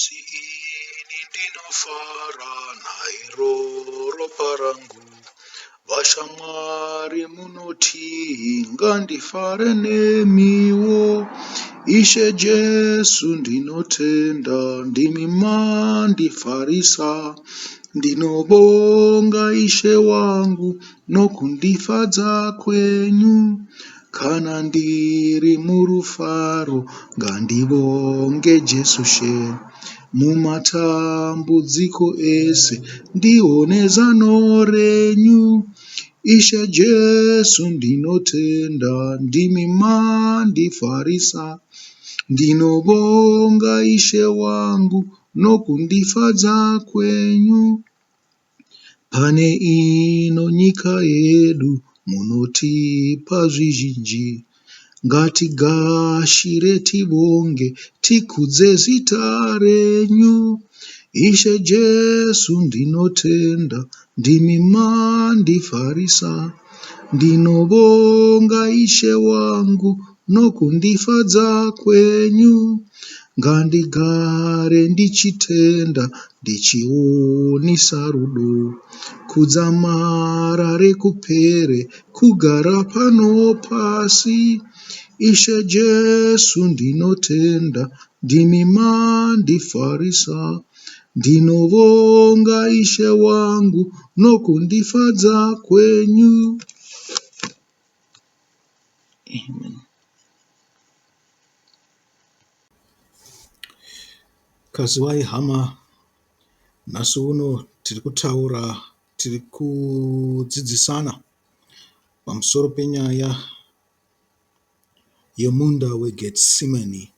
Nhasi ini ndinofara nairo ropa rangu Vashamwari munotii ngandifare nemiwo Ishe Jesu ndinotenda ndimi mandifarisa Ndinobonga Ishe wangu nokundifadza kwenyu Kana ndiri murufaro ngandivonge Jesu She. Mumatambudziko ese ndione zano renyu. Ishe Jesu ndinotenda ndimi mandifarisa. Ndinovonga Ishe wangu nokundifadza kwenyu. Pane ino nyika yedu munotipa zvizhinji, ngatigashire tivonge tikudze zita renyu. Ishe Jesu ndinotenda ndimi mandifarisa, ndinovonga Ishe wangu nokundifadza kwenyu. Ngandigare ndichitenda ndichionisa rudo kudzamara rekupere kugara pano pasi. Ishe Jesu ndinotenda ndimi mandifarisa ndinovonga Ishe wangu nokundifadza kwenyu. Amen. Kaziwai hama, nhasi uno tiri kutaura, tiri kudzidzisana pamusoro penyaya yemunda weGetsemane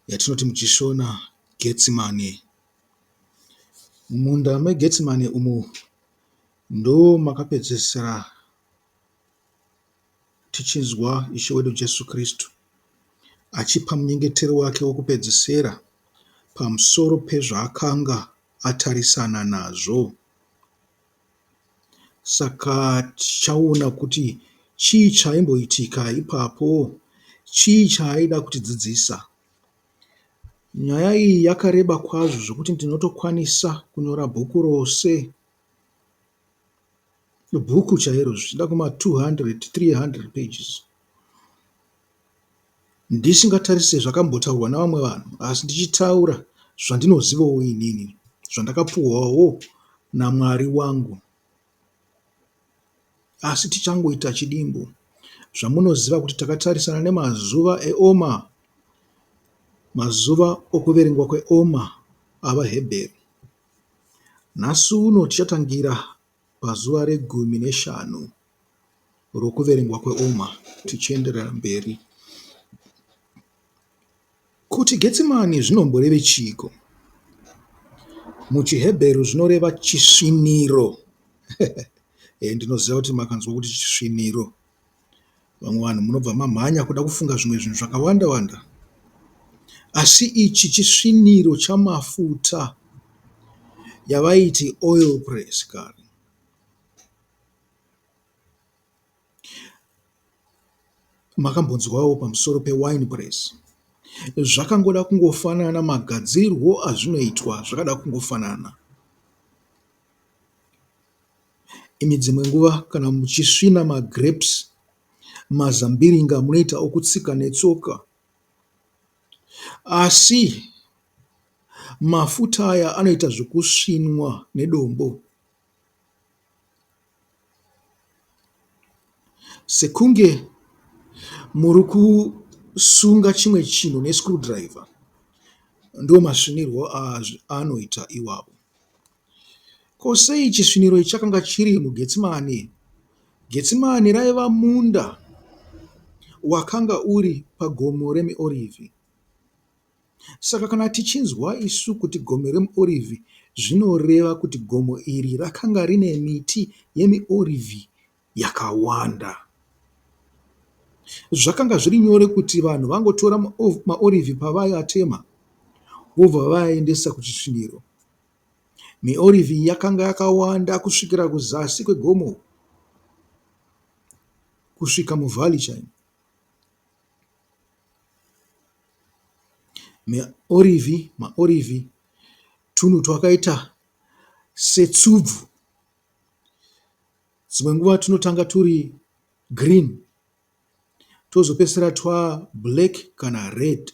yatinoti muchiShona Getsemane. Mumunda meGetsemane umu ndomakapedzesera tichinzwa Ishe wedu Jesu Kristu achipa munyengetero wake wokupedzisira pamusoro pezvaakanga atarisana nazvo. Saka tichaona kuti chii chaimboitika ipapo, chii chaaida kutidzidzisa. Nyaya iyi yakareba kwazvo zvokuti ndinotokwanisa kunyora bhuku rose Bhuku chairo zvichida kuma 200, 300 pages ndisingatarise zvakambotaurwa navamwe vanhu asi ndichitaura zvandinozivawo inini zvandakapuhwawo naMwari wangu. Asi tichangoita chidimbu. Zvamunoziva kuti takatarisana nemazuva eOma, mazuva okuverengwa kweOma avaHebheru. Nhasi uno tichatangira pazuva regumi neshanu rokuverengwa kweOma tichienderera mberi. Kuti Getsemani zvinomboreve chiiko? MuchiHebheru zvinoreva chisviniro. Ndinoziva kuti makanzwa kuti chisviniro Vamwe vanhu munobva mamhanya kuda kufunga zvimwe zvinhu zvakawanda wanda. Asi ichi chisviniro chamafuta yavaiti oil press kare. Makambonzwawo pamusoro pewine press. Zvakangoda kungofanana magadzirirwo azvinoitwa zvakada kungofanana. Imi dzimwe nguva kana muchisvina magrapes, mazambiringa munoita okutsika netsoka. Asi mafuta aya anoita zvokusvinwa nedombo. Sekunge muri kusunga chimwe chinhu nescrewdriver. Ndomasvinirwo aanoita iwawo. Ko sei chisviniro ichi chakanga chiri muGetsimani? Getsimani raiva munda wakanga uri pagomo reMiorivhi. Saka kana tichinzwa isu kuti gomo reMiorivhi zvinoreva kuti gomo iri rakanga rine miti yemiorivhi yakawanda. Zvakanga zviri nyore kuti vanhu vangotora maorivhi pavaiatema vobva vaaendesa kuchisviniro. Miorivhi iyi yakanga yakawanda kusvikira kuzasi kwegomo kusvika muvhali chaimo. Miorivhi, maorivhi tunhu twakaita setsubvu. Dzimwe nguva tunotanga turi girini twozopedzisira twablack kana red.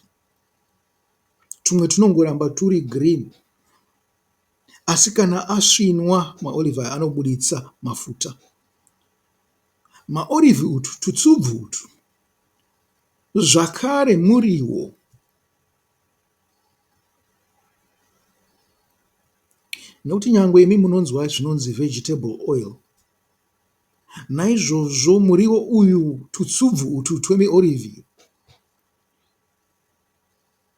Tumwe tunongoramba turi girini asi kana asvinwa maorivhi aya anobuditsa mafuta. Maorivhi utwu tutsubvu utwu zvakare muriwo. Nokuti nyangwe imi munonzwa zvinonzi vegetable oil. Naizvozvo muriwo uyu tutsubvu utwu twemiorivhi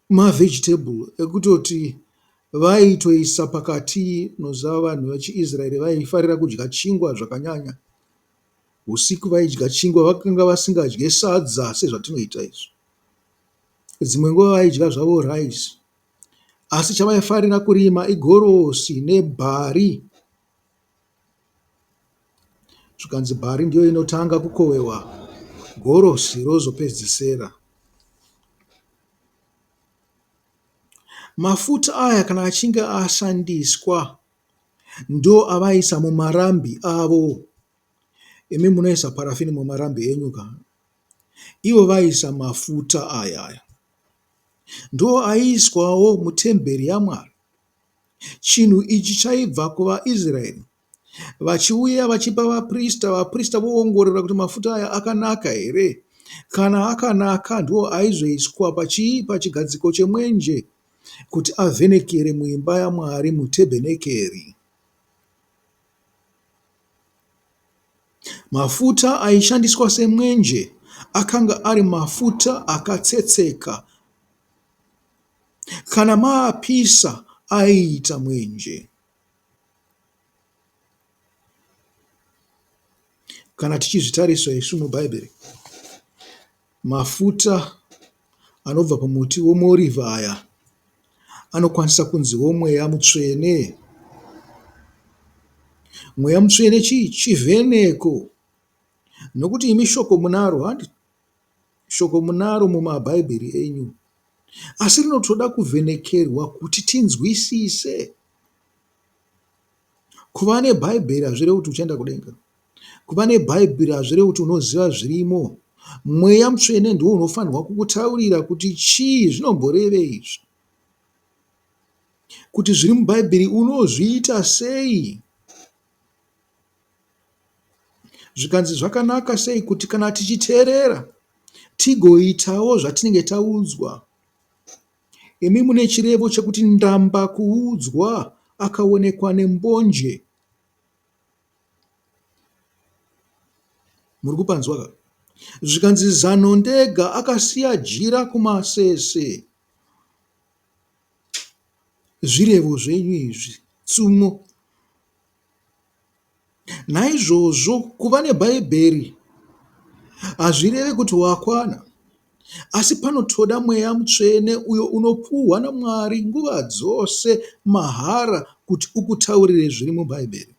mavegetable ekutoti vaitoisa pakati unoziva vanhu vechiIsraeri vaifarira kudya chingwa zvakanyanya. Usiku vaidya chingwa vakanga vasingadye sadza sezvatinoita isu. Dzimwe nguva vaidya zvavo rice asi chavaifarira kurima igorosi nebhari. Zvikanzi bhari ndiyo inotanga kukohwewa gorosi rozopedzesera. Mafuta aya kana achinge ashandiswa ndoavaisa mumarambi avo. Imi munoisa parafini mumarambi enyu ka? Ivo vaiisa mafuta aya aya. Ndoaiiswawo mutemberi yaMwari. Chinhu ichi chaibva kuvaIsraeri vachiuya vachipa vaprista, vaprista voongorora kuti mafuta aya akanaka here. Kana akanaka ndiwo aizoiswa pachii pachigadziko chemwenje kuti avhenekere muimba yaMwari mutebhenekeri. Mafuta aishandiswa semwenje akanga ari mafuta akatsetseka. Kana maapisa aiita mwenje. Kana tichizvitarisa isu muBhaibheri, mafuta anobva pamuti wemuorivhi aya anokwanisa kunziwo mweya mutsvene. Mweya mutsvene chii? Chivheneko. Nokuti imi shoko munaro handi? Shoko munaro mumaBhaibheri enyu. Asi rinotoda kuvhenekerwa kuti tinzwisise. Kuva neBhaibheri hazvirevi kuti uchaenda kudenga. Kuva neBhaibheri hazvirevi kuti unoziva zvirimo. Mweya Mutsvene ndiwo unofanirwa kukutaurira kuti chii zvinomborevei izvi. Kuti zviri muBhaibheri unozviita sei? Zvikanzi zvakanaka sei kuti kana tichiteerera tigoitawo zvatinenge taudzwa. Imi mune chirevo chekuti ndamba kuudzwa akaonekwa nembonje. Muri kupanzwa ka? Zvikanzi zano ndega akasiya jira kumasese. Zvirevo zvenyu izvi, tsumo. Naizvozvo kuva neBhaibheri hazvirevi kuti wakwana, asi panotoda Mweya Mutsvene uyo unopuhwa naMwari nguva dzose mahara kuti ukutaurire zviri muBhaibheri.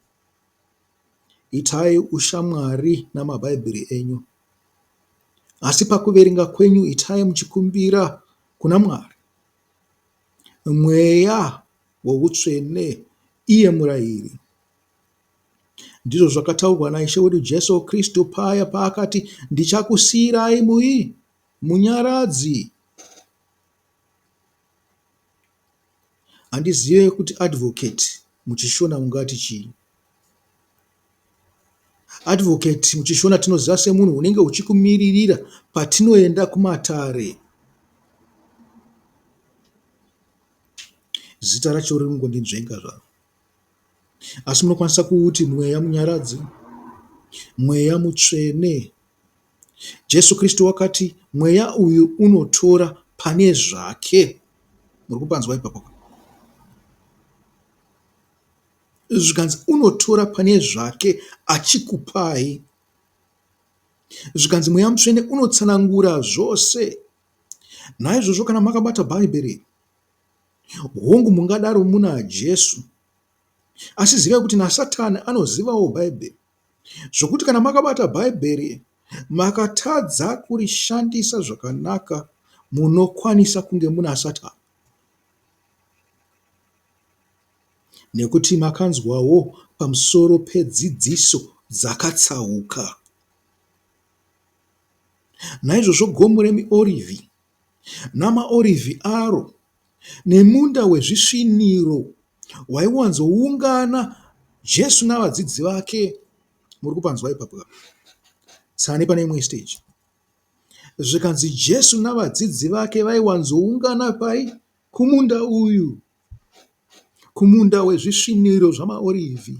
Itai ushamwari namaBhaibheri enyu, asi pakuverenga kwenyu itai muchikumbira kuna Mwari. Mweya woutsvene, iye murayiri. Ndizvo zvakataurwa naIshe wedu Jesu Kristu paya paakati, Ndichakusiyirai mui munyaradzi. Handizive kuti advocate muchiShona ungati chii. Advocate muchiShona tinoziva semunhu unenge uchikumiririra patinoenda kumatare. Zita racho riri kungondinzvenga zvaro. Asi munokwanisa kuuti mweya munyaradzi, mweya mutsvene. Jesu Kristu wakati mweya uyu unotora pane zvake. Muri kupanzwa ipapo? Zvikanzi unotora pane zvake achikupai. Zvikanzi mweya mutsvene unotsanangura zvose. Naizvozvo kana makabata Bhaibheri, hongu mungadaro muna Jesu, asi zivai kuti naSatani anozivawo Bhaibheri. Zvokuti kana makabata Bhaibheri makatadza kurishandisa zvakanaka munokwanisa kunge muna Satani. Nekuti makanzwawo pamusoro pedzidziso dzakatsauka. Naizvozvo gomo remiorivhi namaorivhi aro nemunda wezvisviniro waiwanzoungana Jesu navadzidzi vake. Muri kupanzwa ipapo ka? Tsani pane imwe stage. Zvikanzi Jesu navadzidzi vake vaiwanzoungana pai? Kumunda uyu, kumunda wezvisviniro zvamaorivhi.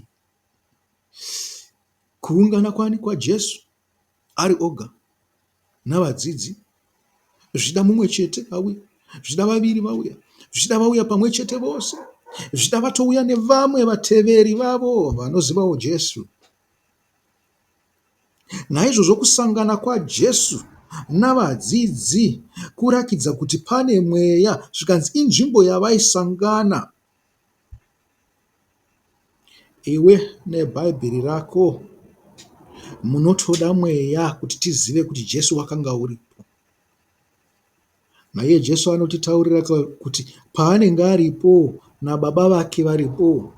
Kuungana kwani kwaJesu ari oga navadzidzi, zvichida mumwe chete auya, zvichida vaviri vauya, zvichida vauya pamwe chete vose, zvichida vatouya nevamwe vateveri vavo vanozivawo Jesu. Naizvozvo kusangana kwaJesu navadzidzi kurakidza kuti pane mweya, zvikanzi inzvimbo yavaisangana. Iwe neBhaibheri rako munotoda mweya kuti tizive kuti Jesu wakanga uripo. Naiye Jesu anotitaurira kuti paanenge aripo naBaba vake varipo.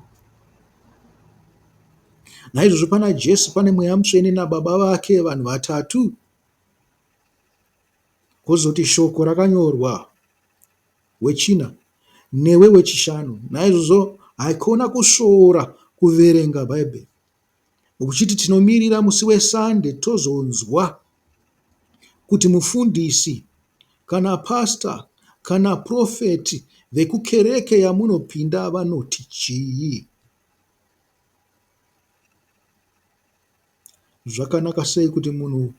Naizvozvo pana Jesu pane Mweya Mutsvene naBaba vake vanhu vatatu. Kozoti shoko rakanyorwa wechina newe wechishanu. Naizvozvo haikona kusvoora kuverenga Bhaibheri. Uchiti tinomirira musi weSunday tozonzwa kuti mufundisi kana pastor kana prophet vekukereke yamunopinda vanoti chii. Zvakanaka sei kuti munhu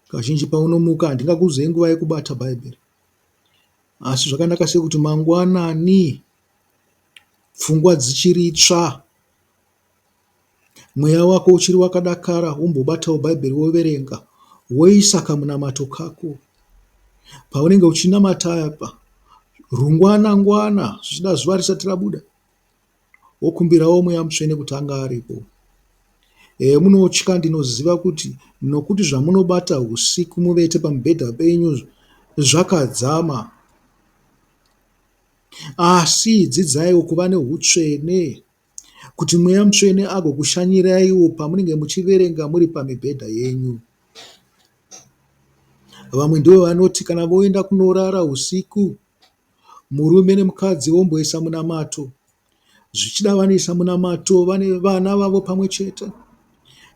kazhinji paunomuka handingakuudzei nguva yekubata Bhaibheri asi zvakanaka sei kuti mangwanani pfungwa dzichiri tsva Mweya wako uchiri wakadakara wombobatawo bhaibheri woverenga woisa kamunamato kako. Paunenge uchinamata apa rungwana ngwana zvichida zuva risati rabuda wokumbirawo mweya mutsvene kuti anga aripo. Ehe munotya ndinoziva kuti nokuti zvamunobata usiku muvete pamubhedha penyu zvakadzama. Asi dzidzaiwo kuva nehutsvene kuti Mweya Mutsvene agokushanyiraiwo pamunenge muchiverenga muri pamibhedha yenyu. Vamwe ndivo vanoti kana voenda kunorara usiku, murume nemukadzi vomboisa munamato. Zvichida vanoisa munamato vane vana vavo pamwe chete.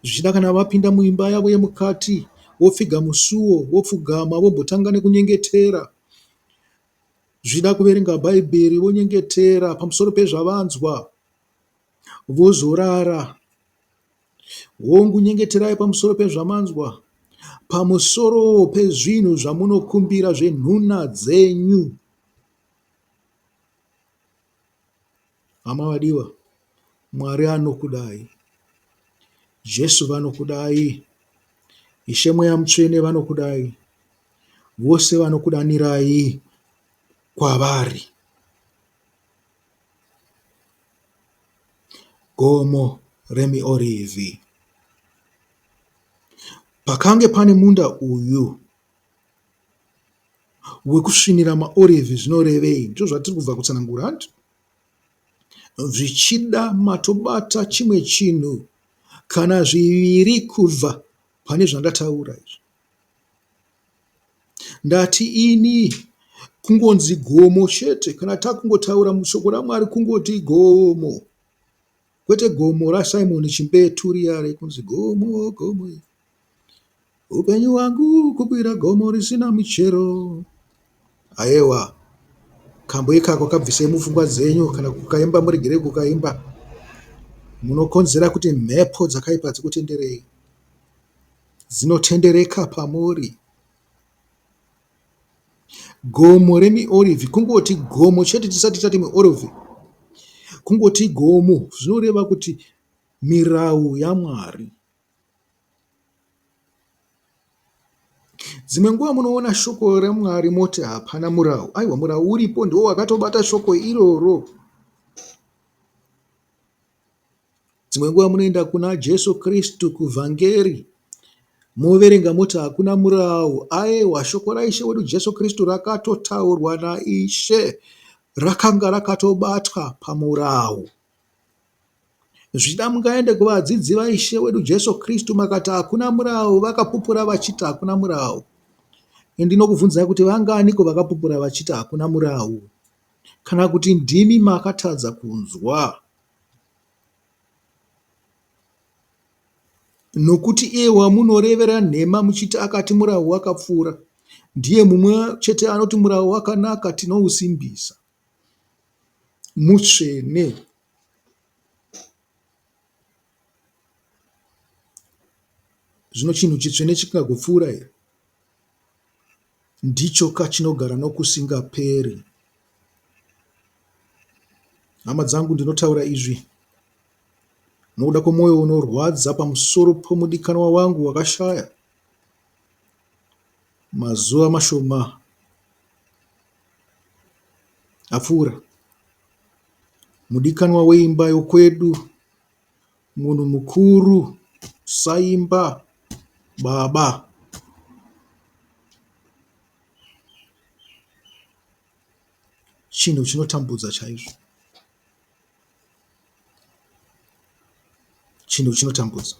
Zvichida kana vapinda muimba yavo yemukati, vopfiga musuwo, vopfugama vombotanga nekunyengetera. Zvichida kuverenga Bhaibheri vonyengetera pamusoro pezvavanzwa vozorara. Hongu, nyengeterai pamusoro pezvamanzwa, pamusoro pezvinhu zvamunokumbira zvenhuna dzenyu. Hama vadiwa, Mwari anokudai. Jesu vanokudai. Ishe Mweya Mutsvene vanokudai. Vose vanokudanirai kwavari. Gomo remiorivhi. Pakange pane munda uyu wekusvinira maorivhi zvinorevei? Ndizvo zvatiri kubva kutsanangura hanti? Zvichida matobata chimwe chinhu kana zviviri kubva pane zvandataura izvi. Ndati ini kungonzi gomo chete kana takungotaura mushoko raMwari kungoti gomo kwete gomo raSimon Chimbetu riya rekunzi gomo gomo upenyu hwangu kukwira gomo risina michero. Ayewa kambo ikako kabvisei mupfungwa dzenyu kana kukaimba muregerei kukaimba munokonzera kuti mhepo dzakaipa dzikutenderei. Dzinotendereka pamuri. Gomo remiorivhi, kungoti gomo chete tisati tati miorivhi, kungoti gomo zvinoreva kuti mirau yaMwari. Dzimwe nguva munoona shoko raMwari moti hapana murau. Aiwa murau uripo ndiwo wakatobata shoko iroro. Dzimwe nguva munoenda kuna Jesu Kristu kuvhangeri moverenga moti hakuna murau. Aewa shoko raIshe wedu Jesu Kristu rakatotaurwa naIshe rakanga rakatobatwa pamurau. Zvichida mungaende kuvadzidzi vaIshe wedu Jesu Kristu makati hakuna murau, vakapupura vachiti hakuna murau. Ndinokubvunzai kuti vanganiko vakapupura vachiti hakuna murau? Kana kuti ndimi makatadza kunzwa? Nokuti iye wamunorevera nhema muchiti akati murau wakapfuura, ndiye mumwe chete anoti murau wakanaka tinousimbisa. Mutsvene. Zvino chinhu chitsvene chingagopfuura here? Ndicho ka chinogara nokusingaperi. Hama dzangu, ndinotaura izvi nokuda kwomwoyo unorwadza pamusoro pomudikanwa wangu wakashaya mazuva mashoma apfuura. Mudikanwa weimba yokwedu, munhu mukuru, saimba, baba. Chinhu chinotambudza chaizvo. Chinhu chinotambudza.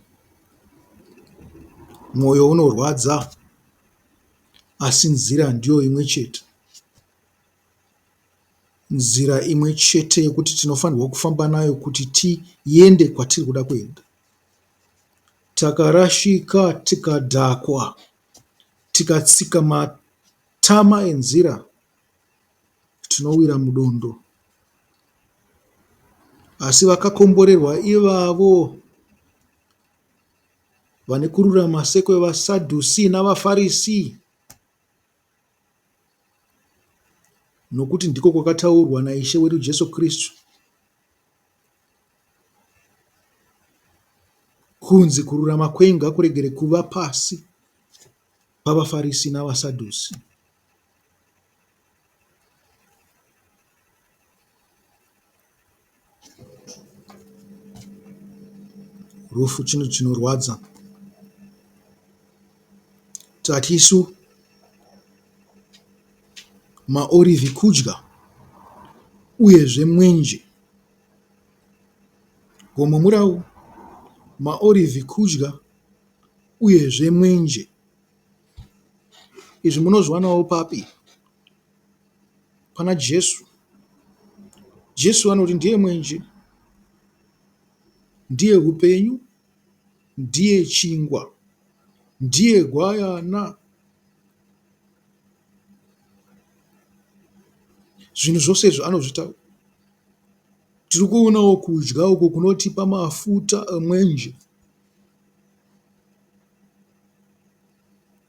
Mwoyo unorwadza asi nzira ndiyo imwe chete. Nzira imwe chete yekuti tinofanirwa kufamba nayo kuti tiende kwatiri kuda kuenda. Takarashika tikadhakwa tikatsika matama enzira tinowira mudondo. Asi vakakomborerwa ivavo vane kururama sekwevaSadhusi navaFarisi. Nokuti ndiko kwakataurwa naIshe wedu Jesu Kristu kunzi kururama kwenyu ngakuregere kuva pasi pavaFarisi navaSadhusi. Rufu chinhu chinorwadza. Tati isu maorivhi kudya uyezve mwenje. Gomo murau, maorivhi kudya uyezve mwenje. Izvi munozviwanawo papi? Pana Jesu. Jesu anoti ndiye mwenje, ndiye upenyu, ndiye chingwa, ndiye gwayana. Zvinhu zvose izvi anozvitaura. Tiri kuonawo kudya uko kunotipa mafuta emwenje.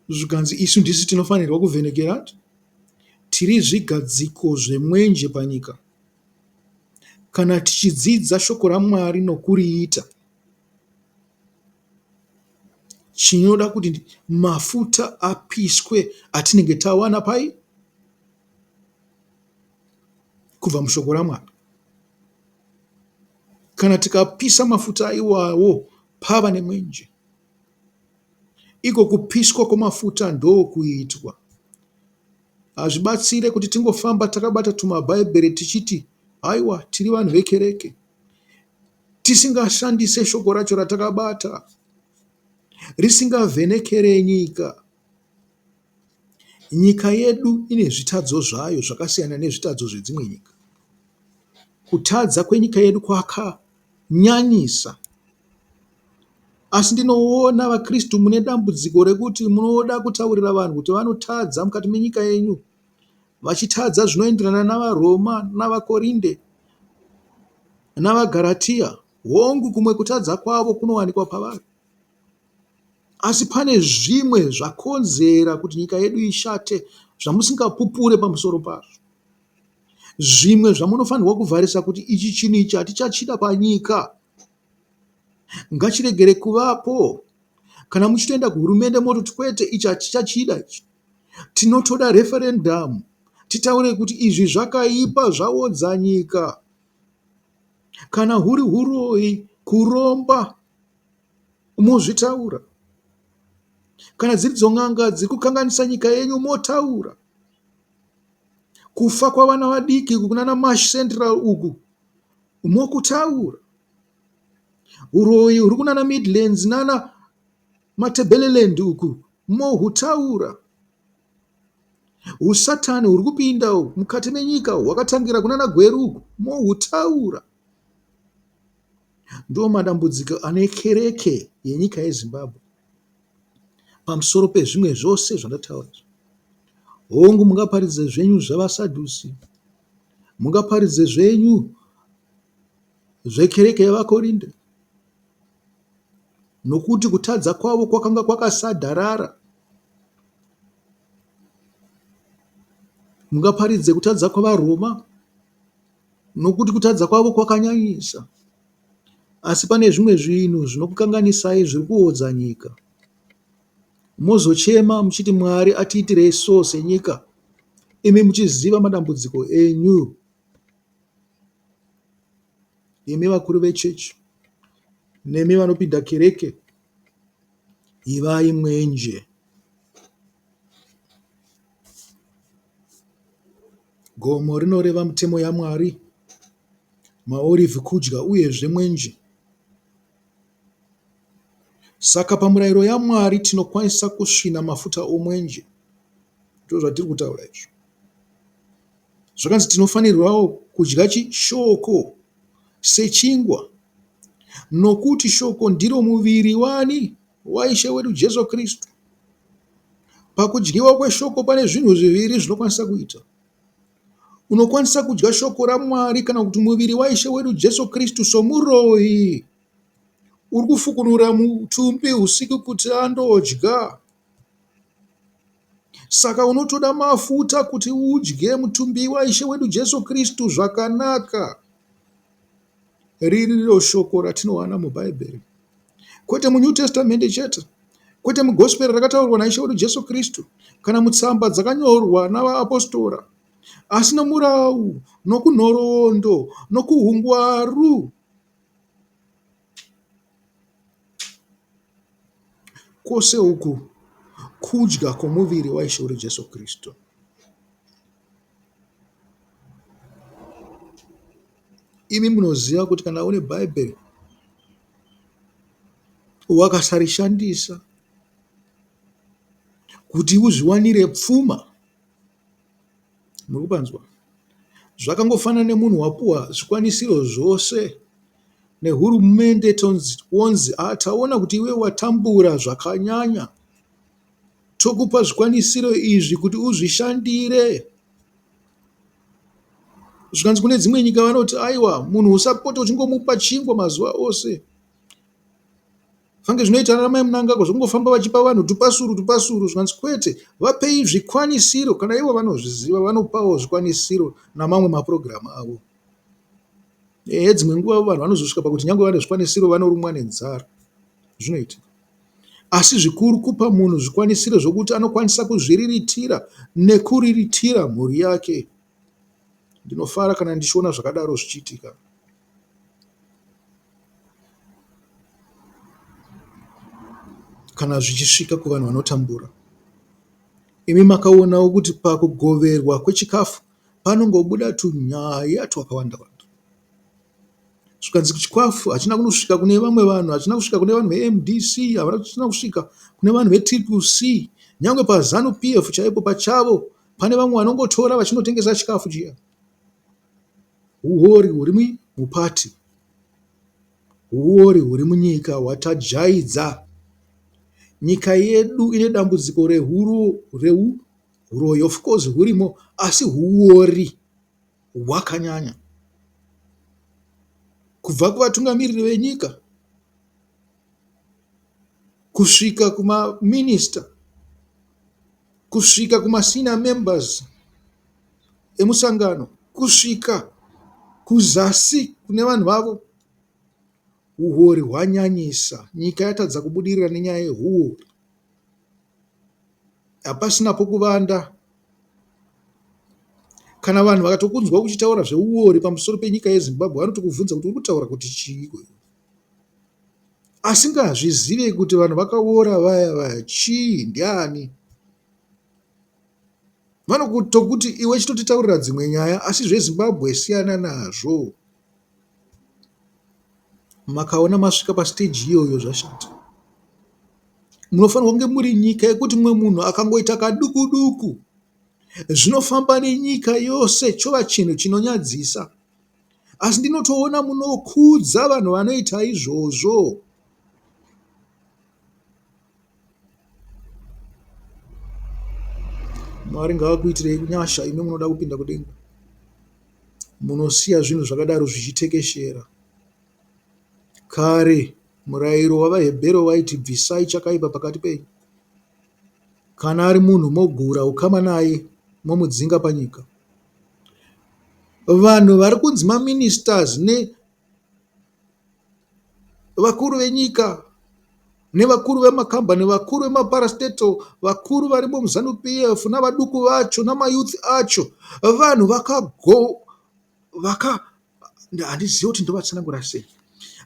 Zvikanzi isu ndisu tinofanirwa kuvhenekera tiri zvigadziko zvemwenje panyika. Kana tichidzidza shoko raMwari nokuriita, chinoda kuti mafuta apiswe atinenge tawana pai? Kubva mushoko raMwari. Kana tikapisa mafuta iwawo pava nemwenje. Iko kupiswa kwemafuta ndokuitwa. Hazvibatsire kuti tingofamba takabata tumabhaibheri tichiti haiwa tiri vanhu vekereke tisingashandise shoko racho ratakabata risingavhenekere nyika. Nyika yedu ine zvitadzo zvayo zvakasiyana nezvitadzo zvedzimwe nyika. Kutadza kwenyika yedu kwakanyanyisa. Asi ndinoona vaKristu mune dambudziko rekuti munoda kutaurira vanhu kuti vanotadza mukati menyika yenyu vachitadza zvinoenderana navaRoma navaKorinde navaGaratiya. Hongu kumwe kutadza kwavo kunowanikwa pavari. Asi pane zvimwe zvakonzera kuti nyika yedu ishate zvamusingapupure pamusoro pazvo. Zvimwe zvamunofanirwa kuvharisa kuti ichi chinhu ichi hatichachida panyika. Ngachiregere kuvapo. Kana muchitoenda kuhurumende mototi kwete ichi hatichachida ichi. Tinotoda referendamu titaure kuti izvi zvakaipa zvaodza nyika. Kana huri huroyi, kuromba mozvitaura. Kana dziridzo n'anga dziri kukanganisa nyika yenyu motaura. Kufa kwavana vadiki uku kunana Mash Central uku mokutaura. Huroyi huri kunana Midlands nana Matebeleland uku mohutaura. Husatani huri kupinda mukati menyika hwakatangira kunana Gweru uku mohutaura. Ndiwo madambudziko ane kereke yenyika yeZimbabwe pamusoro pezvimwe zvose zvandataura. Hongu mungaparidze zvenyu zvavaSadhusi, mungaparidze zvenyu zvekereke yavaKorinde nokuti kutadza kwavo kwakanga kwakasadharara. Mungaparidze kutadza kwavaRoma nokuti kutadza kwavo kwakanyanyisa. Asi pane zvimwe zvinhu zvinokukanganisai zviri kuodza nyika. Mozochema muchiti Mwari atiitirei so senyika imi muchiziva madambudziko enyu. Imi vakuru vechechi nemi vanopinda kereke ivai mwenje. Gomo rinoreva mitemo yaMwari, maorivhi kudya uyezve mwenje. Saka pamurayiro yaMwari tinokwanisa kusvina mafuta omwenje. Ndozvatiri kutaura izvo. Zvakanzi tinofanirwawo kudya chi shoko sechingwa nokuti shoko ndiro muviri wani waIshe wedu Jesu Kristu. Pakudyiwa kweshoko pane zvinhu zviviri zvinokwanisa kuita. Unokwanisa kudya shoko raMwari kana kuti muviri waIshe wedu Jesu Kristu somuroyi uri kufukunura mutumbi usiku kuti andodya. Saka unotoda mafuta kuti udye mutumbi waIshe wedu Jesu Kristu zvakanaka. Ririro shoko ratinowana muBhaibheri. Kwete muNew Testament chete, kwete muGospel rakataurwa naIshe wedu Jesu Kristu, kana mutsamba dzakanyorwa navaapostora, asi nomurau, nokunhoroondo, nokuhungwaru. Kwose uku kudya kwomuviri waIshe wedu Jesu Kristu. Imi munoziva kuti kana une Bhaibheri wakasarishandisa kuti uzviwanire pfuma, muri kupanzwa? Zvakangofanana nemunhu wapuwa zvikwanisiro zvose nehurumende tonzi wonzi ah, taona kuti iwe watambura zvakanyanya tokupa zvikwanisiro izvi kuti uzvishandire. Zvikanzi kune dzimwe nyika vanoti aiwa munhu usapote uchingomupa chingwa mazuva ose. Fange zvinoita ana mai Mnangagwa zvekungofamba vachipa vanhu tupasuru tupasuru zvikanzi kwete vapei zvikwanisiro kana ivo vanozviziva vanopawo zvikwanisiro namamwe mapurogiramu avo. Ehe dzimwe nguva vanhu vanozosvika pakuti nyange vane zvikwanisiro vanorumwa nenzara zvinoitika. Asi zvikuru kupa munhu zvikwanisiro zvokuti anokwanisa kuzviriritira nekuriritira mhuri yake. Ndinofara kana ndichiona zvakadaro zvichiitika. Kana zvichisvika kuvanhu vanotambura. Imi makaonawo kuti pakugoverwa kwechikafu panongobuda tunyaya twakawanda wanda. Zvikanzi chikafu hachina kunosvika kune vamwe vanhu, hachina kusvika kune vanhu veMDC, hachina kusvika kune vanhu veTriple C. Nyangwe paZanu PF chaipo pachavo pane vamwe vanongotora vachinotengesa chikafu chiya. Huori huri mupati, huori huri munyika hwatajaidza. Nyika yedu ine dambudziko rehuroyi of course hurimo asi huori hwakanyanya. Kubva kuvatungamiriri venyika kusvika kumaminista kusvika kumasenior members emusangano kusvika kuzasi kune vanhu vavo. Huori hwanyanyisa. Nyika yatadza kubudirira nenyaya yehuori. Hapasina pokuvanda. Kana vanhu vakatokunzwa uchitaura zveuori pamusoro penyika yeZimbabwe vanotokubvunza kuti uri kutaura kuti chiiko iwe. Asingazvizive kuti vanhu vakaora vaya vaya chii ndiani. Vanotokuti iwe chitotitaurira dzimwe nyaya asi zveZimbabwe siyana nazvo. Makaona masvika pasiteji iyoyo zvashata. Munofanirwa kunge muri nyika yekuti mumwe munhu akangoita kaduku duku zvinofamba nenyika yose chova chinhu chinonyadzisa. Asi ndinotoona munokudza vanhu vanoita izvozvo. Mwari ngavakuitirei nyasha imi munoda kupinda kudenga. Munosiya zvinhu zvakadaro zvichitekeshera. Kare murayiro wavaHebheru waiti bvisai chakaipa pakati penyu. Kana ari munhu mogura ukama naye momudzinga panyika. Vanhu vari kunzi maministers nevakuru venyika nevakuru vemakambani, vakuru vemaparastatal, vakuru varimo muZanu PF navaduku vacho namayouth acho vanhu vakago vaka handizivi kuti ndovatsanangura sei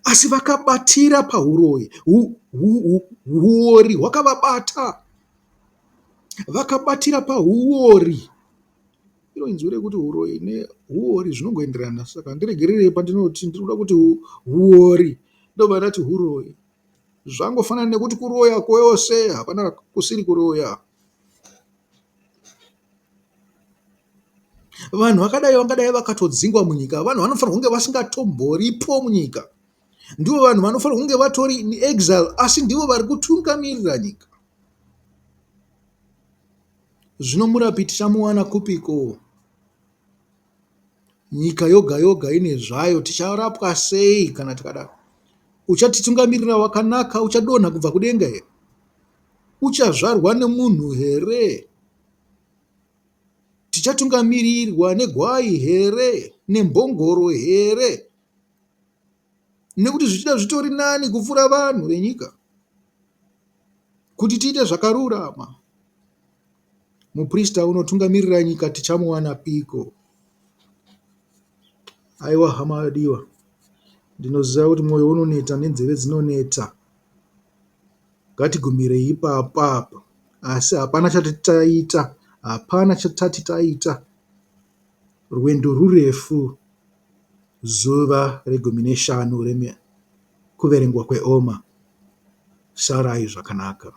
asi vakabatira pahuroyi huori hwakavabata vakabatira pahuori iro inzwi rekuti huroyi nehuori zvinongoenderana saka ndiregererei pandinoti ndiri kuda kuti huori ndobva ndati huroyi zvangofanana nekuti kuroya kwose hapana kusiri kuroya. Vanhu vakadai vangadai vakatodzingwa munyika. Vanhu vanofanirwa kunge vasingatomboripo munyika. Ndivo vanhu vanofanirwa kunge vatori in exile asi ndivo vari kutungamirira nyika. Zvino murapi tichamuwana kupiko? Nyika yoga yoga ine zvayo. Ticharapwa sei kana tikadaro? Uchatitungamirira wakanaka uchadonha kubva kudenga here? Uchazvarwa nemunhu here? Tichatungamirirwa negwai here? Nembongoro here? Nekuti zvichida zvitori nani kupfuura vanhu venyika kuti tiite zvakarurama. Muprista unotungamirira nyika tichamuwana piko? Aiwa hama yadiwa, ndinoziva kuti mwoyo unoneta nenzeve dzinoneta. Ngatigumirei ipapa apa. Asi hapana chati taita, hapana chatati taita. Rwendo rurefu, zuva regumi neshanu rekuverengwa kweOma. Sarai zvakanaka.